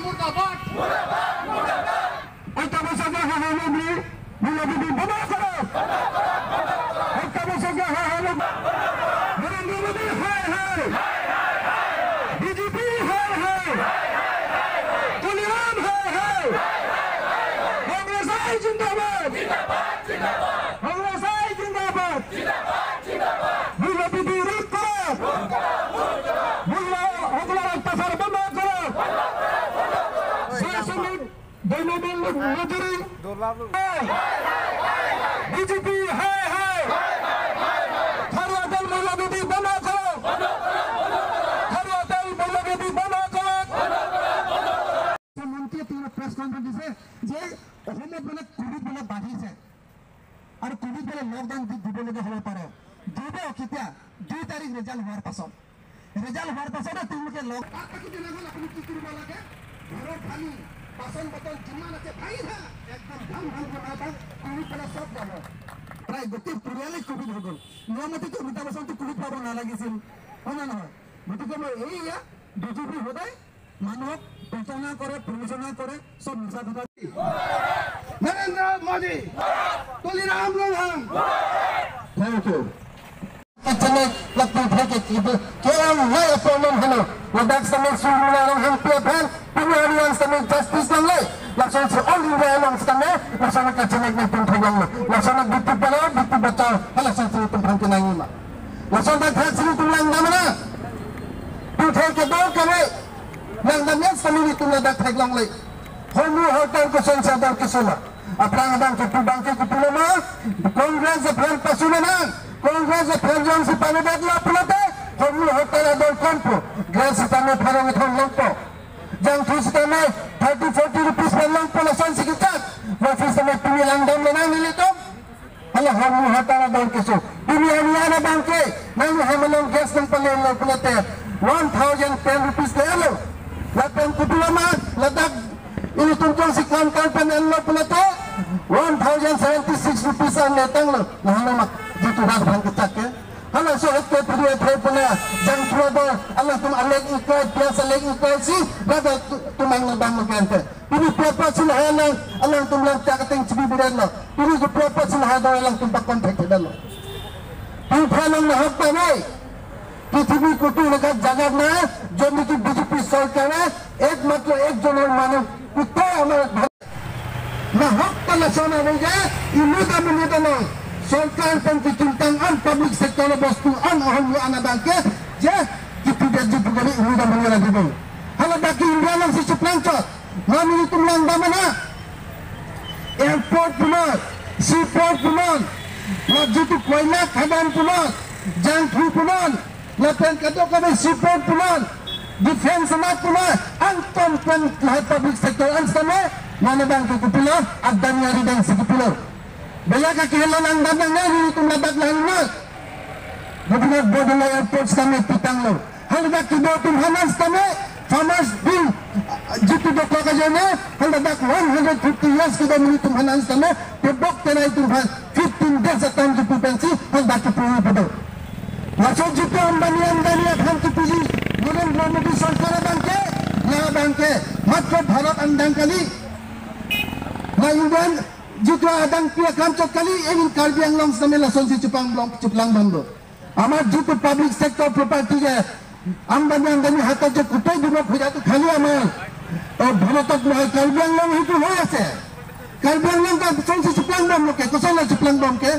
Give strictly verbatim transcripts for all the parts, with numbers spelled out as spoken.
মুর্দাবাদ। অত্যাবশ্যকীয় সা সামগ্ৰী মূল্যবৃদ্ধি বন্ধ কৰক। অত্যাবশ্যকীয় সা সামগ্ৰী, নৰেন্দ্ৰ মোদী হায় হায়, বিজেপি হায় হায়, তুলিৰাম হায় হায়, কংগ্ৰেছ হায় জিন্দাবাদ, কংগ্ৰেছ হায় জিন্দাবাদ। মূল্যবৃদ্ধি ৰোধ কৰক। মূল্য সকলোৰে অত্যাচাৰ বন্ধ কৰক। চাৰিশ শ্ৰমিক দৈনন্দিন মজুৰি। বিজেপি হায় হায়। খাৰুৱা তেল মূল্যবৃদ্ধি বন্ধ কৰক। খাৰুৱা তেল মূল্যবৃদ্ধি বন্ধ কৰক। মন্ত্ৰীয়ে তেওঁ প্ৰেছ কনফাৰেন্স দিছে যে অসমত মানে কভিড বোলে বাঢ়িছে আৰু কভিড বোলে লকডাউন দি-, দিবলগীয়া হ'ব পাৰে। দিব কেতিয়া? দুই তাৰিখ ৰিজাল্ট হোৱাৰ পাছত। ৰিজাল্ট হোৱাৰ পাছতে তেওঁলোকে লগ-, তাত থাকি তেনেহ'লে আপুনি কি কৰিব লাগে? ঘৰৰ থালি, বাচন বৰ্তন যিমান আছে ভাঙি থা। একদম ভাল ভাল বনাই থা, কভিড বোলে চব যাব। প্ৰায় গোটেই পৰিয়ালে কভিড হৈ গ'ল। নিয়মতেতো অমিতাভ বচ্চনটো কভিড পাব নালাগিছিল, হয় নে নহয়? গতিকে মই এইয়া বিজেপি সদায় মানুহক প্ৰতাৰণা কৰে, প্ৰৰোচনা কৰে, চব মিছা কথা। নৰেন্দ্ৰ মোদী, তুলিৰাম ৰোংহাং। Thank you. Kachelek, laktu phek ke ibu, ke ang nai appointment halo. Ladak sitame sumula rong hang pia phan, pini hari yang sitame justice lang le. Lason si all India along sitame, lason kachelek nangtum thang lang le. Lason bhikkhu paro, bhikkhu bachao, lason si tum phan kenangi ma. Lason dak thak si tum langdam na. Tum thek ke do kare. Langdam ya sami tum ladak theklongle. Hormu hortar kosonsi ador keso ma. Aphrang abang ke pu abang ke kopilo ma. Congress aphan pasu nang. Congress aphan jongsi pavedetlo pulote, hormu hortar ador kompo. Gas sitame pharo kethom longpo. Jangthu sitame thirty, forty rupees pen longpo, lasonsi kechak. Masi sitame pini langdam nang nelitum. Hala hormu hortar ador keso. Pini hari ana abang ke, nangli hem along gas nangpale-lo pulote, one thousand ten rupees ke-etlo. Lapen kopilo ma, ladak ilitum jongsi kam kam pen etlo pulote, one thousand seventy six rupees an ne tanglo. Lahelo ma, jitu rat abang kechak ke. Halaso het ke puri ethai puna, jangthu ador, alangtum alek ingkoi, piyaj alek ingkoi si, ladak tu-, tumang nang abang lo gente. Pini pia apotsi lahai alang, alangtum lang tak ateng chibi biren lo. Pini ke pia apotsi lahai do alangtum pakon thekthedetlo. Pini phalong nahok ta nai. পৃথিৱীৰ ক'তো এনেকুৱা জাগাত নাই, য'ত নেকি বিজেপি চৰকাৰে একমাত্ৰ একজনৰ মানুহ গোটেই আমাৰ Bharat. Nahok ta lason ave je, inut amonit along, sorkar pen kechingtang an public sector bostu an ahormu an abang ke, je, kipi det jipu kali inut amonit lagi bang. Hala dak ke India alongsi cheplang chot. Mami itum langdam nang. Airport punon, seaport punon, la jitu koila khadan punon, jangthu punon, lapen kadokave seaport punon, defense amat punon, anton pen lahai public sector an sitame, mane abang ke kopilo, adani arideng si kopilo. Bela ka kehelo langdam nang nai itum ladak lang nang. Governor Bordoloi Airport sitame pitanglo. Haladak kedo atum aphan sitame, farmers bill, jitu dokok ajoine, haladak one hundred fifty years kedo amonit atum aphan sitame, tebok tenai atum aphan fifteen days atam jitu pensi, haladak kepu kedo. Laso jitu Ambani Ambani aphan kepuji, Narendra Modi sorkar abang ke, la abang ke, matro Bharat andang kali. La Indian, jitu adang pia kam chot kali, even Karbi Anglong sitame lasonsi cheplang blong, cheplang bando. আমাৰ যিটো public sector property যে আম্বানী আম্বানী হাতত যে গোটেই দিব খোজাটো খালি আমাৰ, অ, ভাৰতত নহয়, কাৰ্বি আংলং সেইটো হৈ আছে। কাৰ্বি আংলং কা চলছে চুপ্লাং বম লোকে, কোচল চুপ্লাং বম কে?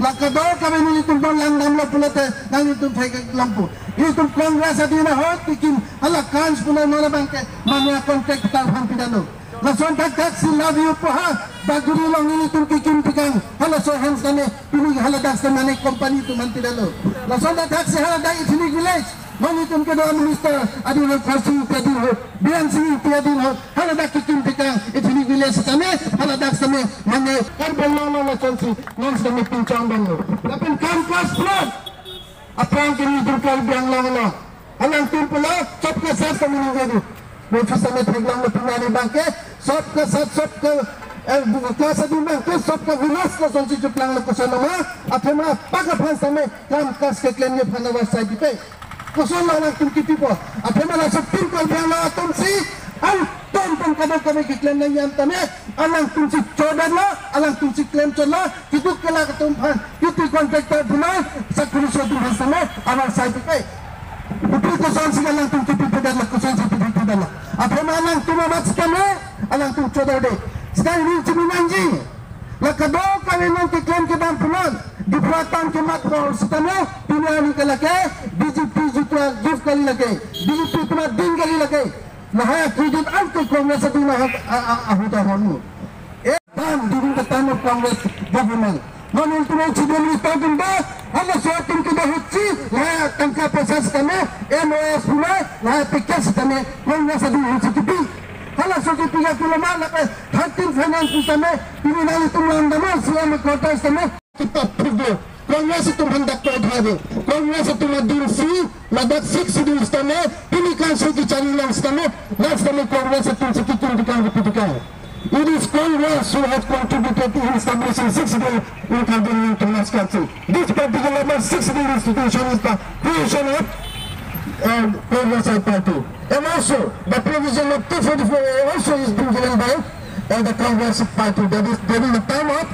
লাকাদৰ কাবে নি তুম বম লাং দাম লো পুলতে, নাং তুম ফেক লম্পু। Ini tum Congress adi na hot, bikin ala kans punai mana bangke, mania kontrak kita ham pidano. Lason dak dak si love you poha, baguri long ilitum kikim pikang, halaso hem sitame, pini haladak sitame mane company atum manti dalo. Lason dak dak si haladak ethnic village, mane itum kedo minister, adi ho Kharsing ityadi ho, Biren Singh ityadi ho, haladak kikim pikang, ethnic village sitame, haladak sitame, mane, Karbi Anglong lason si, non sitame pinchang dalo. Lapen kam kas plot, aphrang ke ilitum Karbi Anglong lo. Alangtum pulo, सबका साथ sitame ningjedu. Mo phi sitame theklong lo pini ari bangke, सबका साथ, सबका, eh, class adi bangke, सबका विकास lason si chuplang lo koson lo ma, athema pak aphan sitame, kam kas keklemji aphan avarsai dipe. Koson lo alangtum kipipo, athema laso pin Karbi Anglong atum si, ang Kadokave keklem nangji an tame, alangtum si chodetlo, alangtum si klem chodetlo, keduk kelak atum aphan, kiti contractor aphan, sakuri so atum aphan sitame, abang sai pipe. Upi kosonsi alangtum kipi pedetlo, kosonsi kipi pedetlo. Aphan alangtum amat sitame, alangtum chodetde. Sitame ning chini nangji. La kadokave non keklem kedam punon, Diphu atum kemat ko sitame, pini arni ke lake, B J P juta gift kali lake, B J P puna din kali lake. Lahai akidit anke Congress atum ahut, a, a, ahut ahormu. Eh, dan during the time of Congress government. Non ultimate chidem ni tagum ba, halaso atum ke bahut si, lahai tangka paisa sitame, M O S puna, lahai package sitame, Congress atum ahut si kipi. Halaso kipi ya pula ma, lapen thirteen finance sitame, pini nanglitum langdamlo, C M quarter sitame. Kipat phuglo, Congress atum aphan dak koi dhave. Congress atum adin si, ladak Sixth Schedule sitame, pini council kechari lang sitame, last sitame Congress atum si kikim dikang kipi dikang. It is Congress who have contributed in establishing Sixth Schedule in Karbi Anglong Autonomous Council. This particular Sixth Schedule institution is the creation of, um, Congress I party. And also, the provision of two forty-four A also is being given by, uh, the Congress party. That is, during the time of